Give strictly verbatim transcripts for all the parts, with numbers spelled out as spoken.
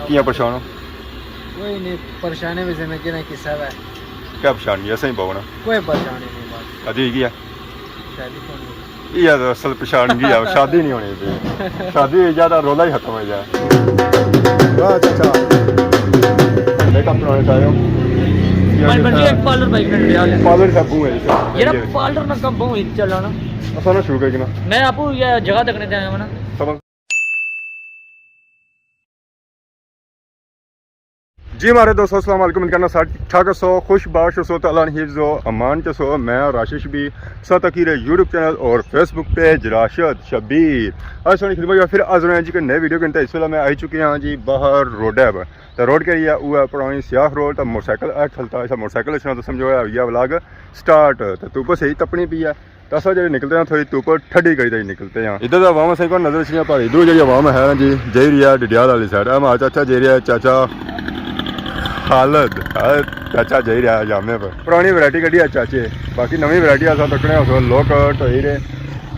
کیاں پریشان ہو؟ کوئی نہیں، پریشانی بھی زندگی نا حصہ ہے۔ کیا پریشانی ہے؟ اساں ہی بہو نا۔ کوئی پریشانی نہیں، بس۔ شادی ہوئی گئی ہے؟ شادی کون ہوئی؟ یہ تو اصل پریشانی ہے، شادی نہیں ہونی تھی۔ شادی ہوئی جائے تو رولا ہی ختم ہو جائے۔ واہ، اچھا، اچھا۔ میک اپ کرانے چاہ رہے ہو؟ بھائی، بھائی، ایک پارلر بھائی، منٹ یار۔ پارلر کا بو ہے اس کا۔ یار، پارلر نہ کم بہوں ہی چلانا۔ اساں نہ شروع کر کے نا۔ میں آپ کو یہ جگہ تکنے تے آیا ہوں نا۔ سمجھ۔ جی مہاڑے دوستو، السلام علیکم، امید کرنا سارے ٹھیک ٹھاک ہسو، خوش باش ہسو، تعالیٰ نے حفظ و امان چ ہسو۔ میں راشد شبیر، ساتھ اکی رہے یوٹیوب چینل اور فیس بک پیج راشد شبیر۔ اج سونی خدمت پھر حاضر ہیں جی کہ نئے ویڈیو کے اندر۔ اس ویلے میں آئی چکے ہاں جی باہر روڈ ہے، تو روڈ کہڑی ہے؟ وہ ہے پرانی سیاخ روڈ۔ تو موٹر سائیکل ایک کھلتا ہے، موٹر سائیکل اس طرح تو سمجھو ہے، یہ ولاگ سٹارٹ۔ تو تو بس یہی تپنی پی ہے۔ تے اساں جیہڑے نکلتے ہیں، تھوڑی دھوپ ٹھڈی کری تے نکلتے ہیں۔ ادھر تے عوام اساں کو نظر اچھنی پا رہی، ادھر جیہڑی عوام ہے نا جی، جائی رہی ہے ڈڈیال والی سائیڈ۔ اے ماڑا چاچا جائی رہیا، چاچا خالد، اے چاچا جائی رہیا جامعے پر۔ پرانی ورائٹی کڈی ہے چاچے، باقی نویں ورائٹی اساں تکنے اس ویلے لوک ٹوئی رہے،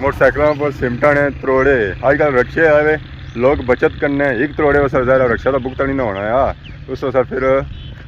موٹر سائیکلاں پر سمٹاں نے تروڑے۔ اج کل رکشے آئے ہوئے، لوگ بچت کرنے، ایک تروڑے واسطے ظاہر ہے رکشہ تو بک تے نہیں نہ ہونا ہے، اس واسطے پھر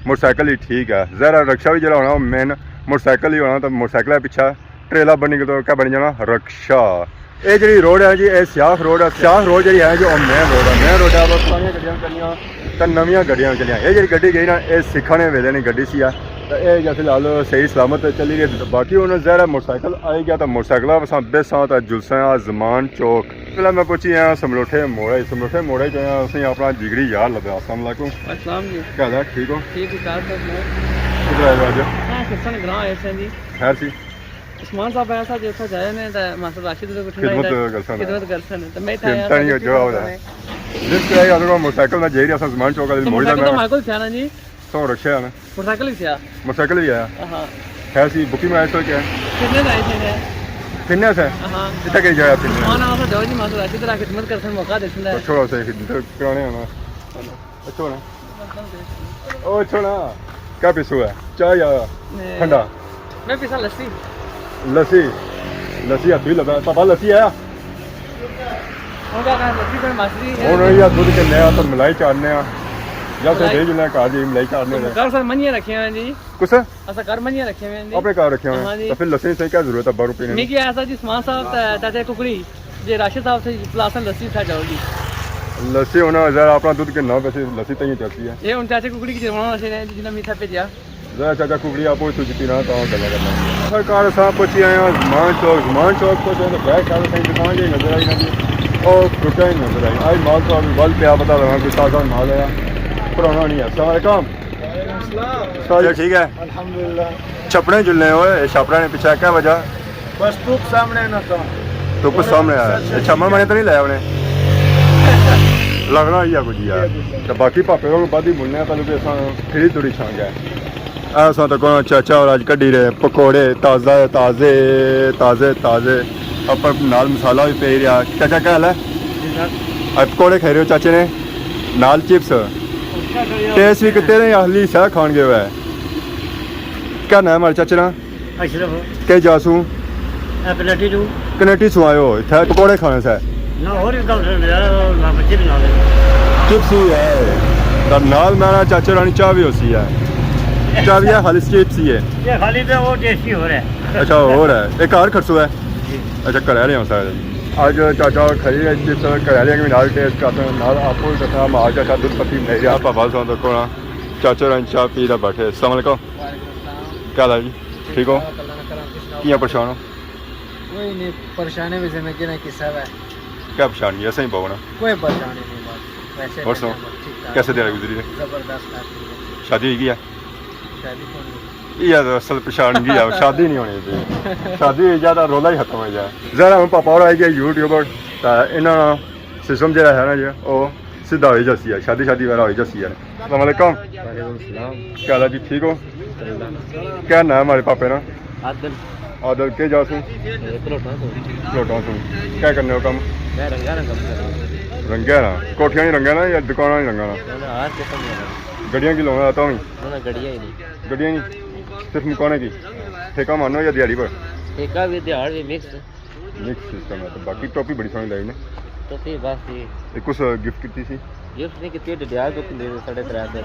موٹر سائیکل ہی ٹھیک ہے۔ ظاہر ہے رکشہ بھی جیہڑا ہونا، وہ مین موٹر سائیکل ہی ہونا، تو موٹر سائیکل پچھے ٹریلا بنی کے تو کیا بنی جانا؟ رکشہ۔ اے جیہڑی روڈ ہے جی، اے سیاخ روڈ ہے۔ سیاخ روڈ جیہڑی ہے جو مین روڈ ہے، مین روڈ ہے، بس پرانیاں گڈیاں چلیاں تے نویاں گڈیاں چلیاں۔ اے جیہڑی گڈی گئی نا، اے سکھاں نے ویلے نی گڈی سی آ، تے اے جا فی الحال صحیح سلامت چلی گئی۔ باقی ہن ظاہر ہے موٹر سائیکل آئی گیا، تے موٹر سائیکل اساں بیساں تے جلساں، آزمان چوک۔ فی الحال میں پہنچی آیا سملوٹھے موڑے، سملوٹھے موڑے جو ہے اساں اپنا جگری یار لبھیا۔ السلام علیکم۔ السلام جی۔ کیا حال ہے؟ ٹھیک ہو؟ ٹھیک ہے، کار صاحب۔ کدھر آئے ہو اج؟ ہاں، کرسن گراں آئے سے جی۔ خیر سی؟ عثمان صاحب ایسا جو اتھا جائے نے تے ماسٹر راشد کو ٹھنڈا خدمت کرسن۔ خدمت کرسن۔ تے میں اتھا آیا تھا نہیں جو ہو جائے۔ جس طرح ہی موٹر سائیکل نہ جائی رہا سا، زمان چوک والے موڑی دا میں۔ ماڑے کول تھیا نا جی۔ سو رکشے آنا۔ موٹر سائیکل ہی تھیا۔ موٹر سائیکل ہی آیا۔ ہاں۔ ہے سی بکنگ میں اس وقت کیا ہے؟ فٹنس آئی تھی ہے۔ فٹنس ہے؟ ہاں۔ اتھا کہیں جایا فٹنس؟ ہاں، نا، سا جاؤ جی، ماسٹر راشد تیرا خدمت کرسن، موقع دیسن۔ چھوڑو سے خدمت کرانے آنا۔ اچھو نا۔ او اچھو نا۔ کیا پیسو ہے؟ چاہ یا ٹھنڈا؟ میں پیسا لسی۔ لسی؟ لسی ہتھ بھی لگا۔ پاپا لسی ہے؟ ہن کیا کرنا؟ لسی کوئی ماسٹری ہے۔ ہن یہ دودھ کے نیا تو ملائی چاڑنے آ۔ یا تو ملائی۔ دے جلنا گھر جی ملائی چاڑنے آ۔ گھر سر منجیاں رکھیاں ہوئیاں جی۔ کس؟ اساں گھر منجیاں رکھیاں ہوئیاں جی۔ اپنے گھر رکھیاں ہوئیاں۔ ہاں جی۔ تو پھر لسی سے کیا ضرورت ہے؟ بارو پینے کی۔ میں کیا ایسا جی عثمان صاحب تے چاچے ککڑی۔ جے راشد صاحب سے پلاسن لسی اتھا جاؤ گی۔ لسی ہونا ذرا اپنا دودھ کے نام پہ سے لسی تئیں چلتی ہے۔ یہ ہن چاچے ککڑی کی جرمانہ سے نے جنہاں میٹھا بھیجا۔ ذرا چاچا ککڑی آپ ہی سوچی پینا تاں گلا کرنا۔ آخر کار اساں پہنچی آئے ہاں زمان چوک۔ زمان چوک پہنچے تو بیک سائیڈ سائیں دکان جی نظر آئی نا جی۔ او ٹوٹا ہی نظر آئی۔ آئی مال تو ابھی ول پیا پتہ لگا کہ تازہ مال آیا۔ پرانا نہیں ہے۔ السلام علیکم۔ السلام۔ ٹھیک ہے؟ الحمدللہ۔ چھپڑے جلنے ہوئے، چھپڑے نے پیچھے کیا وجہ؟ بس دھوپ سامنے نہ تھا۔ دھوپ سامنے آیا۔ اچھا، ماما نے تو نہیں لایا انہیں؟ لگنا ہی ہے کچھ یار۔ تو باقی پاپے کو بعد ہی ملنے ہیں، پہلے تو ایسا پھر ہی تھوڑی چھان گیا۔ ایسا تو کون چاچا اور آج کڈی رہے پکوڑے، تازہ، تازے، تازے، تازے۔ اپر نال مسالہ بھی پی رہا۔ چاچا کیا حال ہے؟ ٹھیک ٹھاک۔ آج پکوڑے کھائی رہے ہو چاچے نے؟ نال چپس۔ اچھا، اچھا، یار۔ ٹیسٹ بھی کتے نے، اہلی سہ کھان گئے ہوئے۔ کیا نام ہے ہمارے چاچے نا؟ اشرف۔ کئی جا سوں؟ اے کمیٹی تو۔ کمیٹی سوں آئے ہو، اتھے پکوڑے کھانے سے؟ نہ، اور بھی کم سے یار، نہ بچے بھی نہ لے۔ چپس ہی ہے۔ تب نال میرا چاچا رانی چاہ بھی ہوسی ہے۔ چاہ بھی ہے، خالی چپس ہی ہے۔ یہ خالی پہ وہ ٹیسٹی ہو رہا ہے۔ اچھا، ہو رہا ہے۔ ایک کار کھڑسو ہے؟ جی۔ اچھا، گھر والے ہوں سارے۔ اج چاچا کھائی رہے چپس، گھر والے بھی نال ٹیسٹ کرتے ہیں، نال آپ کو دسنا، مال چاچا دودھ پتی بنائی رہا۔ پاپا سو تو کون؟ چاچا رانی چاہ پی رہا بیٹھے۔ السلام علیکم۔ وعلیکم السلام۔ کیا حال ہے جی؟ ٹھیک ہو؟ ٹھاک، اللہ کا کرم، تسی سناؤ؟ کیاں پریشان ہو؟ کوئی نہیں، پریشانی بھی زندگی نا حصہ ہے۔ کیا پریشانی ہے؟ اساں ہی بہو نا۔ کوئی پریشانی نہیں، بس ویسے اور سناؤ؟ ٹھیک ٹھاک۔ کیسے دن گزری ہے؟ زبردست، کافی۔ شادی ہوئی گئی ہے؟ شادی کون ہوئی؟ یہ تو اصل پریشانی ہے، شادی نہیں ہونی تھی۔ شادی ہوئی جائے تو رولا ہی ختم ہو جائے۔ ذرا ہوں پاپا اور آئی گئے یوٹیوبر، تو انہاں سسٹم جڑا ہے نا جی، او سیدھا ہوئی جاسی ہے، شادی شادی وغیرہ ہوئی جاسی ہے۔ السلام علیکم۔ وعلیکم السلام۔ کیا حال ہے جی، ٹھیک ہو؟ الحمدللہ۔ کیا نام ہے ہمارے پاپے نا؟ عادل۔ عادل، کے جا سوں؟ اے، پلوٹاں سوں۔ پلوٹاں سوں۔ کیا کرنے ہو کم؟ میں رنگا نا کم کرنا۔ رنگا نا؟ کوٹھیاں ہی رنگا نا یا دکاناں ہی رنگا نا؟ نہ، نہ، ہر قسم دا۔ گڈیاں کی لونا آتا ہوں؟ نہ، نہ، گڈیاں ہی نہیں۔ گڈیاں ہی نہیں؟ صرف مکانے کی؟ ٹھیکہ مانو یا دیہاڑی پر؟ ٹھیکہ بھی، دیہاڑ بھی، مکس۔ مکس سسٹم ہے، تو باقی ٹوپی بڑی سوہنی لائی نے۔ ٹوپی بس جی۔ یہ کس گفٹ کیتی سی؟ گفٹ نہیں کیتی، ڈڈیال کو کھلے ساڑھے ترے سو۔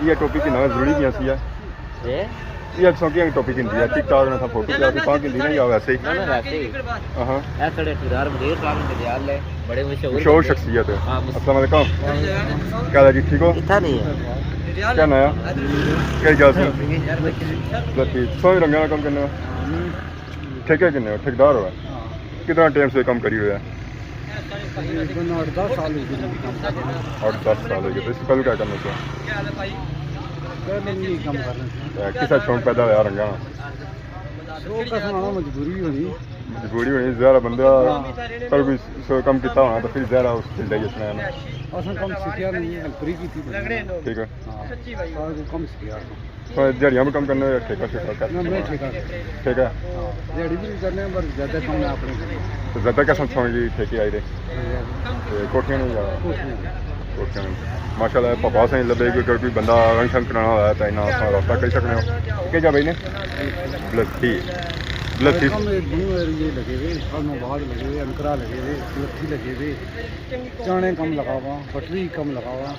یہ ٹوپی کی نام ضروری کیا سی ہے؟ جی؟ یہ اکساں کی ٹوپی کھندی ہے، ٹک ٹاک نہ تھا، فوٹو کیا سی، پاں کھندی نہ یا ویسے ہی؟ نہ، نہ، ویسے ہی۔ ہاں ہاں۔ اے ساڑھے ٹھیکیدار مدیر صاحب ڈڈیال ہے، بڑے مشہور مشہور بندے۔ شخصیت ہے۔ ہاں، مس- السلام علیکم۔ وعلیکم السلام۔ کیا حال ہے جی، ٹھیک ہو؟ اتھا نہیں ہے۔ کیا نام ہے؟ کیا اجازت ہے؟ لطیف۔ سوہنے رنگاں نا کم کرنے ہو؟ ٹھیکے کنے ہو؟ ٹھیکیدار ہو؟ ہاں۔ کتنا ٹائم سے کم کری ہویا ہے؟ تقریباً آٹھ دس سال ہو گئے کم کرنے۔ آٹھ دس سال ہو گئے۔ تو اس سے پہلے کیا کرنا تھا؟ پہلے نہیں کم کرنا تھا۔ اے، کسا شوق پیدا ہویا رنگاں نا؟ شوق کا سنانا مجبوری ہونی۔ مجبوری ہونی، ظاہر ہے بندہ ہاں۔ پر کوئی سو کم کیتا ہونا تو پھر ظاہر ہے اس فیلڈ ہی اس نے نا۔ اساں کم سیکھیا نہیں، ہیلپری کیتی بس۔ ٹھیک ہے۔ ہاں۔ سارا کم سیکھیا۔ تو دیہاڑیاں بھی کم کرنے ہو یا ٹھیکہ شیکہ کر؟ نہ، میں ٹھیکہ۔ ٹھیکہ؟ ہاں، دیہاڑی بھی کرنے ہیں، پر زیادہ کم میں اپنے کرنے۔ تو زیادہ کیسا سوچ جی ٹھیکے آئی رہے؟ ہاں۔ تے کوٹھیاں نہیں یا؟ کوٹھیاں۔ کوٹھیاں نہیں۔ ماشاءاللہ، پاپا سے لبے کوئی، اگر کوئی بندہ رنگ شنگ کرانا ہوا تو انہاں سے رابطہ کر سکنے ہو۔ کیا جا بھائی نے؟ بلتھی۔ بلتھی۔ کم ایک دو ایریے لگے ہوئے، اسلام آباد لگے ہوئے، انکرا لگے ہوئے، بلتھی لگے ہوئے، چانے کم لگا ہوا، بٹری کم لگا ہوا۔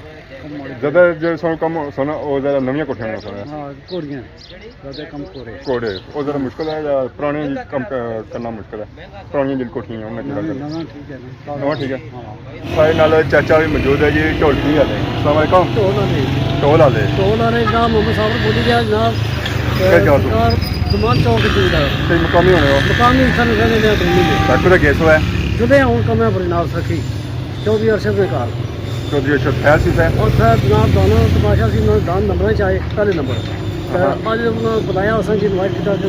زیادہ جو سو کم سونا، وہ زیادہ نویاں کوٹھیاں ہونا سونا۔ ہاں، کوڑیاں۔ زیادہ کم کوڑے۔ کوڑے۔ وہ ذرا مشکل ہے یا پرانے ہی کم ک-، کرنا مشکل ہے؟ پرانیاں جن کوٹھیاں ہیں، انہاں کی نواں، نواں ٹھیک ہے نا۔ نواں ٹھیک ہے۔ ہاں۔ سارے نال چاچا بھی موجود ہے جی، ڈھولکی والے۔ السلام علیکم۔ ڈھول والے۔ ڈھول والے۔ ڈھول والے جناب محمد صابر بولی گیا جناب۔ کیا جناب؟ سرکار زمان چوک کی جگہ۔ تے مقامی ہونے ہو؟ مقامی اتھاں رہنے دے دونوں نے۔ ڈاکٹر دا کیس ہوا ہے؟ جدے ہوں کم ہے بڑی نال سخی۔ چودھری ارشد نے گھر۔ چودھری ارشد خیر سی سر؟ اور سر جناب دانا تماشا سی، انہوں نے دان نمبر چ آئے، پہلے نمبر۔ ہاں۔ اج انہوں نے بلایا، اساں جی انوائٹ کیتا کہ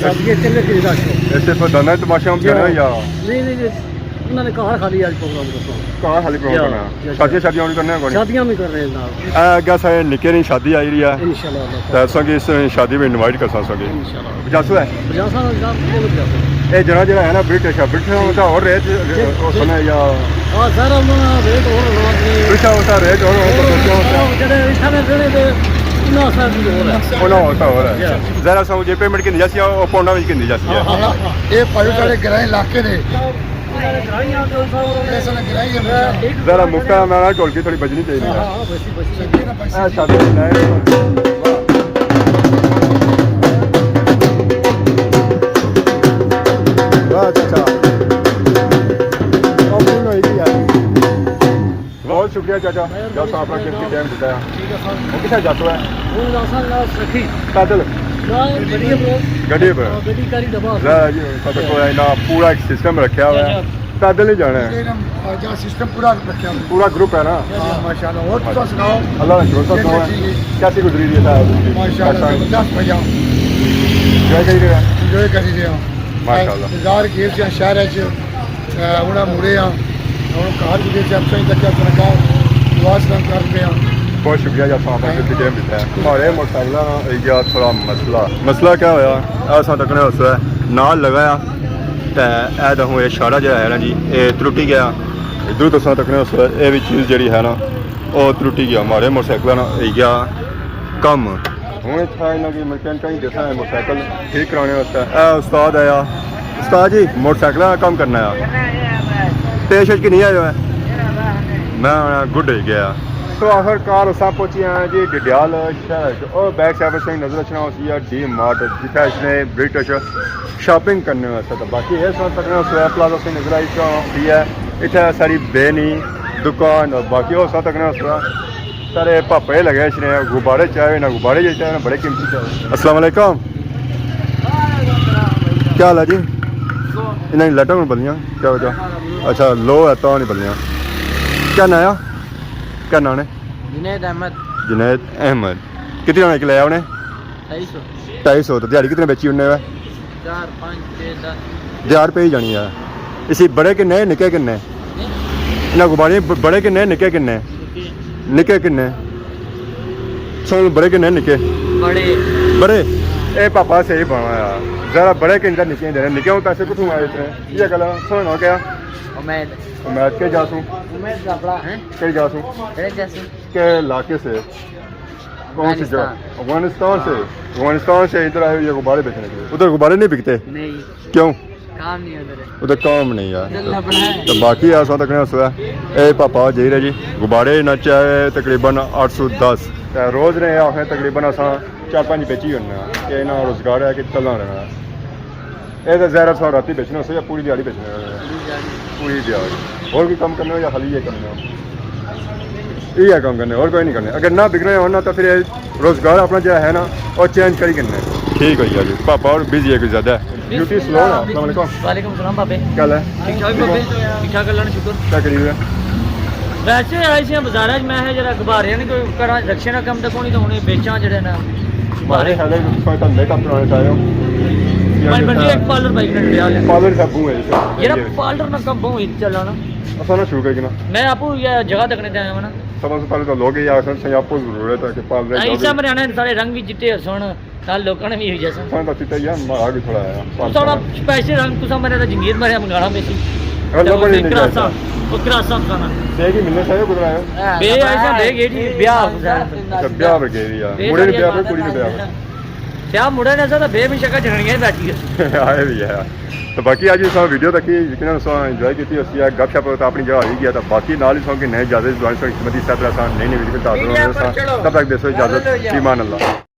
شادی ہے، چنگے کری رکھو۔ ایسے پر دانا تماشا ہم جی کرنا ہاں۔ یا؟ نہیں، نہیں، نہیں، انہوں نے گھر خالی اج پروگرام کرنا۔ گھر خالی پروگرام جی کرنا۔ ہاں۔ شادیاں شادیاں ہم کرنے ہیں کون؟ شادیاں بھی کر رہے ہیں جناب۔ اے اگے سارے نکے نی شادی آئی رہی ہے۔ انشاءاللہ اللہ۔ تے اساں کی اس شادی میں انوائٹ کرساں اساں کی۔ انشاءاللہ۔ پجاسو ہے؟ پجاسو ہے جناب، کیوں نہیں پجاسو؟ اے جنا جڑا ہے نا برٹش ہے، برٹش جی۔ ہوتا اور ریٹ جی، او جی۔ سنا یا؟ ہاں سر، انہاں ریٹ اور ہونا جی۔ برٹش ہوتا ریٹ اور ہونا، اور تو کیا ہوتا؟ جڑے اتھاں دے رہنے دے، انہاں سر بھی اور ہے۔ انہاں ہوتا اور ہے۔ جی۔ ذرا سا مجھے پیمنٹ کتنی جاسی ہے، او پونڈا وچ کتنی جاسی ہے؟ ہاں، ہاں۔ اے بھائی سارے گرائیں علاقے نے۔ اے سارے گرائیں آ گئے سر۔ اے سارے گرائیں آ گئے۔ ذرا مفت ہے، میں ڈھولکی تھوڑی بجنی چاہیے۔ ہاں، ہاں، بس، بس۔ اے شادی ہے۔ واہ، چاچا۔ او فل ہوئی گئی یار۔ بہت شکریہ چاچا، جب تساں اپنا قیمتی ٹائم دیتا ہے۔ ٹھیک ہے سر۔ وہ کسا جاتو ہے؟ وہ جاسا جا سخی۔ پیدل؟ نہ، گڈی ہے برو۔ گڈی پر؟ ہاں، گڈی کاری ڈبا۔ لے جی، پتہ کوئی نہ، پورا ایک سسٹم رکھیا ہوا ہے۔ جی، جی۔ پیدل ہی جانا ہے۔ یہ نا، جا سسٹم پورا رکھیا ہوا ہے۔ پورا گروپ ہے نا؟ ہاں، ماشاءاللہ۔ اور تساں سناؤ؟ اللہ کا شکر، تساں سناؤ؟ ٹھیک ہے۔ کیسی گزری رہی ہے؟ ماشاءاللہ، زبردست بھیا۔ انجوائے کری رہے ہیں؟ انجوائے کری رہے ہیں۔ ماشاءاللہ۔ انتظار کیے سے شہر اچ، اے، ہن مڑے آں۔ ہن گھر جی سے اپساں تک اپنا کام دعا سلام کر رہے ہیں۔ بہت شکریہ جی، آپ نے ٹائم دیتا ہے۔ ہمارے موٹر سائیکل نا یا تھوڑا مسئلہ، مسئلہ کیا ہویا؟ ایسا تکنے اس نال لگایا تے اے دہوں اے شارا جڑا ہے نا جی، اے ترٹی گیا۔ ادھر تساں تکنے اس اے وی چیز جڑی ہے نا، او ترٹی گیا۔ ہمارے موٹر سائیکل نا اے گیا کم۔ ہن اتھا انہاں کی میکینکاں کی دساں ہے موٹر سائیکل ٹھیک کرانے واسطے۔ اے استاد آیا۔ استاد جی، موٹر سائیکل نا کم کرنا ہے۔ پیش اچ کہ نہیں آیا ہے؟ میں آنا گڈ ہوئی گیا۔ تو آخر کار اساں پہنچی آئے جی ڈڈیال شہر اچ۔ او بیک سائیڈ اساں نظر اچھنا ہوسی ہے ڈی مارٹ، جتھے اچھنے برٹش شاپنگ کرنے واسطے۔ تو باقی اے سارا تکنا سویا پلازا سے نظر آئی چاہی ہے۔ اتھے ساری بے نی دکان، باقی او سارا تکنا سویا سارے پاپے لگے اچھنے، غبارے چاہے نہ غبارے جے چاہے، بڑے قیمتی چاہے۔ السلام علیکم۔ کیا حال ہے جی؟ انہاں نی لائٹاں کیوں بلیاں؟ کیا وجہ؟ اچھا، لو ہے تاں نہیں بلیاں۔ کیا ناں ہے؟ کیا ناں ہے؟ جنید احمد۔ جنید احمد۔ کتنی آنے کے لے آنے؟ ڈھائی سو۔ ڈھائی سو، تو دیہاڑی کتنے بیچی انہیں ہوئے؟ چار، پانچ، چھ، دس۔ دیہاڑ پہ ہی جانی ہے۔ اسی بڑے کنے، نکے کنے؟ نہیں۔ انہاں غبارے ب-، بڑے کنے، نکے کنے؟ نکے۔ نکے کنے؟ سن بڑے کنے، نکے؟ بڑے۔ بڑے؟ اے پاپا صحیح بنا ہے۔ ذرا بڑے کنے نکے دینے۔ نکے ہوں پیسے کتھوں آئے اتنے؟ یہ گلا سن ہو گیا۔ امید۔ امید کے جاسوں؟ امید کا بڑا ہے۔ کے جاسوں؟ کے جاسوں؟ کے علاقے سے؟ کون سی جگہ؟ افغانستان۔ افغانستان سے؟ ہاں۔ افغانستان سے ادھر آئے ہوئے یہ غبارے بیچنے کے لیے۔ ادھر غبارے نہیں بکتے؟ نہیں۔ کیوں؟ کام نہیں ادھر۔ ادھر کام نہیں ہے۔ ادھر لبنا ہے۔ تو باقی اساں تکنے اس ویلے اے پاپا جائی رہے جی، غبارے نچے تقریباً اٹھ سو دس۔ تے روز نے آخنے تقریباً اساں چار پنج بیچی ہونے آں کہ انہاں روزگار ہے کہ چلنا رہنا۔ اے تے ظاہر ہے اساں راتی بیچنے ہوسے یا پوری دیہاڑی بیچنے ہوسے؟ پوری دیہاڑی۔ اور کوئی کم کرنے ہو یا خالی یہ کرنے ہو؟ یہ کم کرنے، اور کوئی نہیں کرنے۔ اگر نہ بکنے ہونا تو پھر یہ روزگار اپنا جڑا ہے نا، وہ چینج کری کرنے۔ ٹھیک ہوئی گیا جی، پاپا اور بزی ہے کوئی زیادہ ہے۔ ڈیوٹی سلو نا۔ السلام علیکم۔ وعلیکم السلام بابے۔ کیا حال ہے؟ ٹھیک ٹھاک بابے؟ ٹھیک ٹھاک، اللہ نے شکر۔ کیا کری رہے؟ ویسے آئے سے بازار میں ہے جڑا غبارے نے کوئی کرا رکشے نا کم تے کونی تو انہیں بیچاں جڑے نا۔ مارے خیال ہے کوئی تھا میک اپ کرانے چاہے ہو۔ میں بندی ایک پارلر بھائی نے ڈیا لیا۔ پارلر سب بو ہے اس۔ یار پارلر نا کم بہت چلانا۔ اساں نہ شروع کری نا۔ میں آپو یہ جگہ تکنے تے آیا ہوں نا۔ سب سے پہلے تو لوگ یہ آخر سے آپ کو ضرورت ہے کہ پارلر ایسا مریانا سارے رنگ بھی چٹے ہسن۔ نال لوکاں نے بھی ہوئی جاسن۔ تھوڑا چٹا ہی ہے، آ گئی تھوڑا ہے۔ تھوڑا سپیشل رنگ تساں مرے تے جنگیر مرے منگانا پے سی۔ اللہ بڑی نہیں کراسا، کراسا۔ وہ کراسا کھانا۔ بیگ ہی ملنے چاہیے، کدھر آیا؟ بے آئی سا بیگ ایڈی بیاہ ہوتا ہے۔ اچھا، بیاہ پر گئی ہوئی ہے۔ مڑے نے بیاہ پر، کڑی نے بیاہ پر۔ کیا مڑے نے سا بے بھی شکا جنانیاں بیٹھی ہے۔ آئے بھی ہے۔ تو باقی اج اساں ویڈیو تکی، یقیناً اساں انجوائے کیتی، اس یا گپ شپ تو اپنی جگہ ہوئی گیا، تو باقی نال ہی سو کہ نئے اجازت دعائیں سو قسمتی ساتھ رہا سا، نئی نئی ویڈیو تاثر ہونے سا۔ تب تک دیسو اجازت، ایمان اللہ۔